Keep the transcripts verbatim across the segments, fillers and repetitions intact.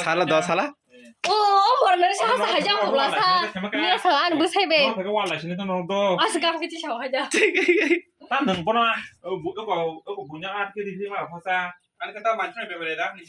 Sala do sala. O, o mornani saha saha jang khobla sa. Niya sa an bwsai be. Asa kam kiti sa haja. Ta nwng bono, o bu-, o bu-, o bunya at kiri ma phasa. Ani kata manchna bebere da ni.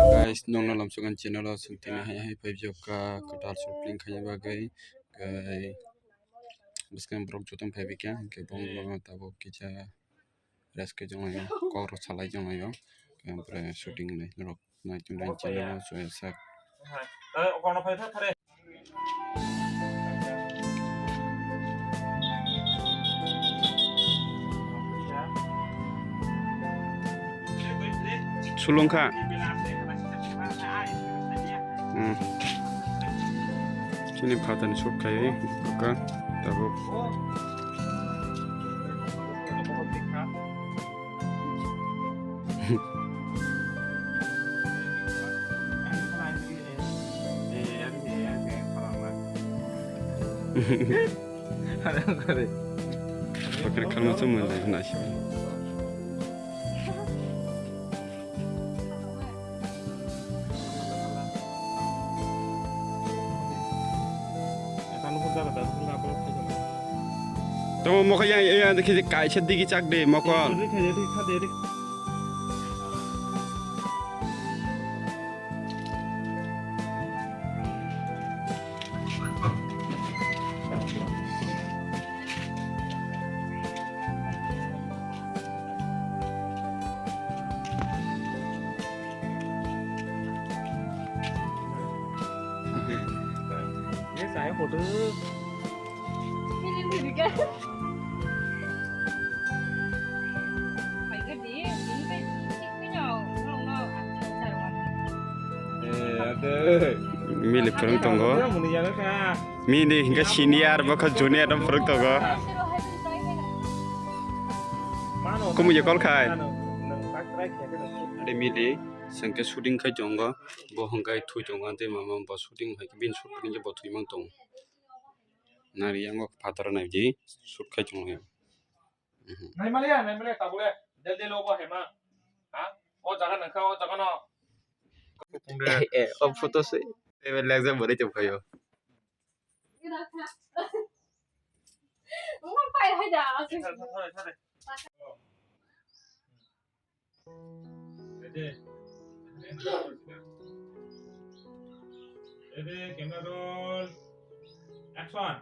Guys, nongno lamsokan channel o sung tini hai hai phai jokka kwtal shooting khaina bagwi. Guys, bwskang borok joto phai bikha, hwnkhe bongno tabuk kisa rest khe jonglaio, kok rok salai jonglaio, hwnkhe shooting nai norok nai chwng nai chwng nai chwng sak. Sulungkha. Hmm. Chini phatani shoot khai, oka, tabuk. Pakar khalma chumui lai nasi. Tamo mokol yang, yang, yang, kaisa digi chak de mokol. Mili phwrwng tongo. Mili hingke senior, bokha junior no phwrwng tongo. Kumu je call khai. Ade mili, sengke shooting khai tongo. Bo hingke thui tongo, ante mama bo shooting hai, bin shooting je bo thui mang tongo. Nari yango phataro nai di, shoot khai tongo. Naimaliya, naimaliya, tabule. Del del obo hema. Ha? O jaga nangkha, o jaga no. Eh, eh, o photo se. Tebe lekjak bwrwi tongphaio. Thare, thare, thare. Ready? Ready, camera roll. Action.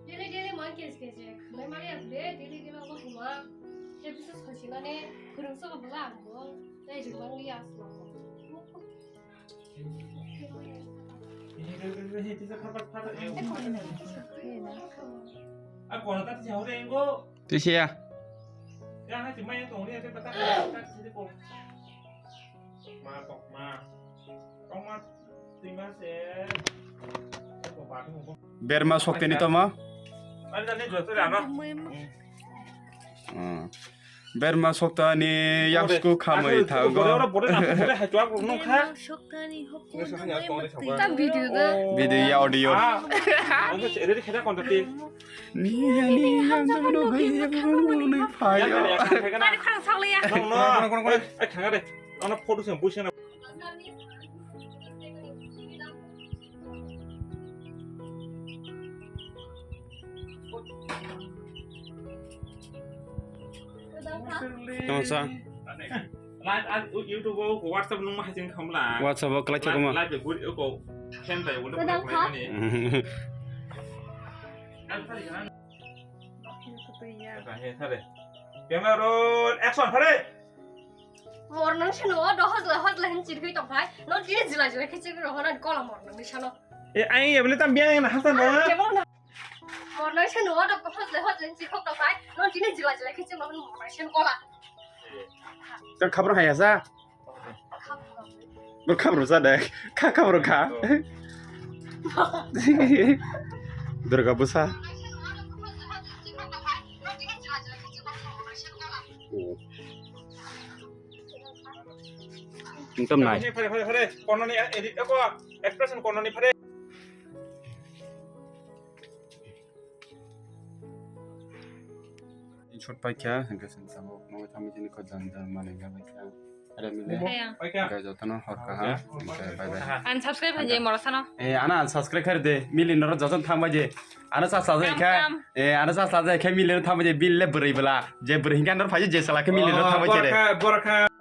Daily, daily, moi K G, K G. Khwnai mani ang de, daily, daily, obo hima. Episode khosina ne, khurung sobo bwla ang bo. Tei jumang li asma. Tisiya. Berma sokteni toma. Hmm. Berma soktani yaksku khamwi thago. Video ya audio. Niya niya nungno hai phai. Photo se buisana. Tongsa. Live, ah, YouTube o, WhatsApp nung ma hajing khamla. WhatsApp o klai chakma. Live, live, buri, ko, fan bai, wala, wala, wala, mani. He, thare. Camera roll, action, thare. Mor nang sano, do hojla, hojla hin chirgwi tong phai. No, tini jila, jila, khichigwi rohona, kola mor nang sano. E, ai, ebole tam biang na hasan ba. Kebol na. Mor nang sano, do hojla, hojla hin chirgwi tong phai. No, tini jila, jila, khichigwi rohona, mor nang sano kola. Kang khabro haya sa? Bo khabro sa de. Kha khabro kha. Durga bwsa. Wngtong nai. Phare, phare, phare. Kononi edit, eko, expression kononi phare. Short paikha, hingke sini tabuk nogoi tangmi sini ko jan jan mani gabaikha. Are mile. Kaya. Hingke jotono hor kaham, hingke bye bye. Unsubscribe hanjai morosano. Eh, ano unsubscribe khaide, mili noro joton thangbaje. Ano sa sa je Kam, kha, kam. Eh, ano sa sa je kha mili no thangbaje, bil le bwrwi bwla. Je bwrwi hingke ano phaije, je sala khe mili no thangbaje re. Borokha, borokha.